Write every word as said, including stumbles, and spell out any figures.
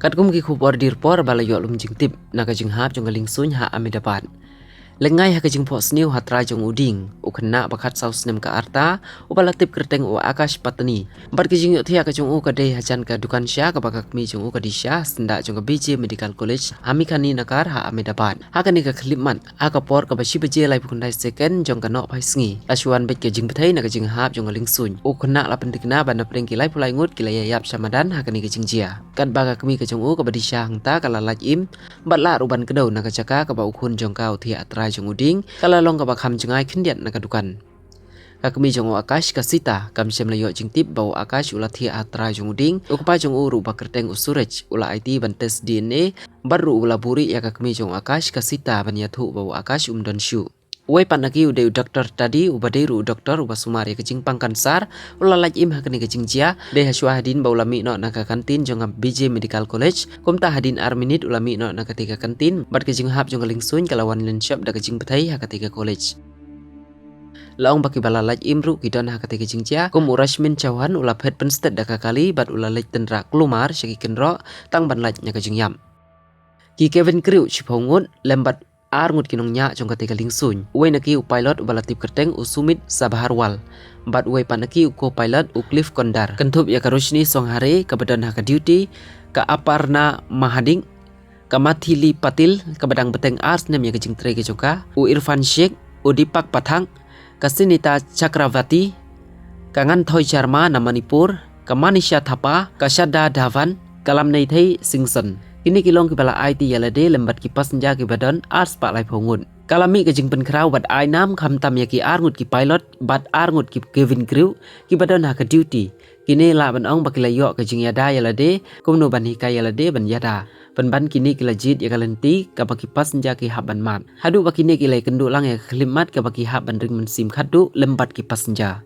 Katkum ki khubor dih por ba la ïoh lum jingtip na ka jinghap jong ka liengsuiñ ha Ahmedabad. Lyngngai ha ka jingphohsniew ha trai jong u dieng, u khynnah ba khatsaw snem ka rta, uba la tip kyrteng u Akash Patni. Bad ka jingïohthiah ka jong u ka dei hajan ka dukan sha kaba ka kmie jong u ka die sha, syndah jong ka B J Medical College, ha Meghani Nagar ha Ahmedabad. Ha kane ka khyllipmat, ha ka por kaba shi baje laiphew khyndai second jong ka nohphaisngi, la shu wan beit ka jingbthei na ka jinghap jong ka liengsuiñ. U khynnah la pynthikna ba napdeng ki laiphew lai ngut ki la ïa ïap sha madan ha kane ka jingjia. Katba ka kmie ka jong u kaba die sha hangta ka la lait im, bad la ruh ban kdew na ka jaka kaba u khun jong ka u thiah ha trai jong u dieng, ka la long kaba kham jngai khyndiat na ka dukan. Ka kmie jong u Akash, ka Sita, kam shym la ïoh jingtip ba u Akash u la thiah ha trai jong u dieng. U kpa jong u ruh ba kyrteng u Suraj, u la aiti ban test D N A, bad ruh u la buhrieh ïa ka kmie jong u Akash, ka Sita, ban ïathuh ba u Akash um don shuh. Uwei pat na ki u dei u Doktor Tadi, uba dei ruh u doktor uba sumar ïa ka jingpang kansar, u la lait im ha kane ka jingjia, dei hashwa hadien ba u la mih noh na ka kantin jong ka B J Medical College. Kumta hadien ar minit u la mih noh na katei ka kantin, bad ka jinghap jong ka liengsuiñ ka la wan lynshop da ka jingbthei ha katei ka college. La ong ba kiba la lait im ruh ki don ha katei ka jingjia, kum u Rashmin Chauhan u la phet pynstet da ka kali bad u la leit tynrah kulmar sha ki kynroh tang ban lait na ka jingïap. Ki cabin crew shiphew ngut, lem bad ar ngut ki nongñiah jong katei ka liengsuiñ. Uwei na ki u pilot uba la tip kyrteng u Sumit Sabharwal, bad uwei pat na ki u co-pilot u Cliff Kondar. Kynthup ïa ka Roshni Songhare kaba don ha ka duty, ka Aparna Mahadik, ka Mathili Patil, kaba dang bteng ar snem ïa ka jingtrei ka jong ka, u Irfan Sheikh, u Deepak Pathak, ka Sinita Chakravarti, ka Nganthoi Sharma na Manipur, ka Manisha Thapa, ka Shraddha Dhawan, ka Lamneithei Singson. Kine ki long kiba la aiti ïa lade lem bad ki passenger kiba don ar spah laiphew ngut. Ka la mih ka jingpynkhraw bad ai nam khamtam ïa ki ar ngut ki pilot bad ar ngut ki cabin crew kiba don ha ka duty. Kine lah ban ong ba ki la ïoh ka jingïada ïa lade, kumno ban hikai ïa lade ban ïada. Pynban kine ki la jied ïa ka lynti kaba ki passenger ki hap ban mad. Haduh ba kine ki la ïakynduh lang ïa ka khyllipmat kaba ki hap ban ring mynsiem khatduh lem bad ki passenger.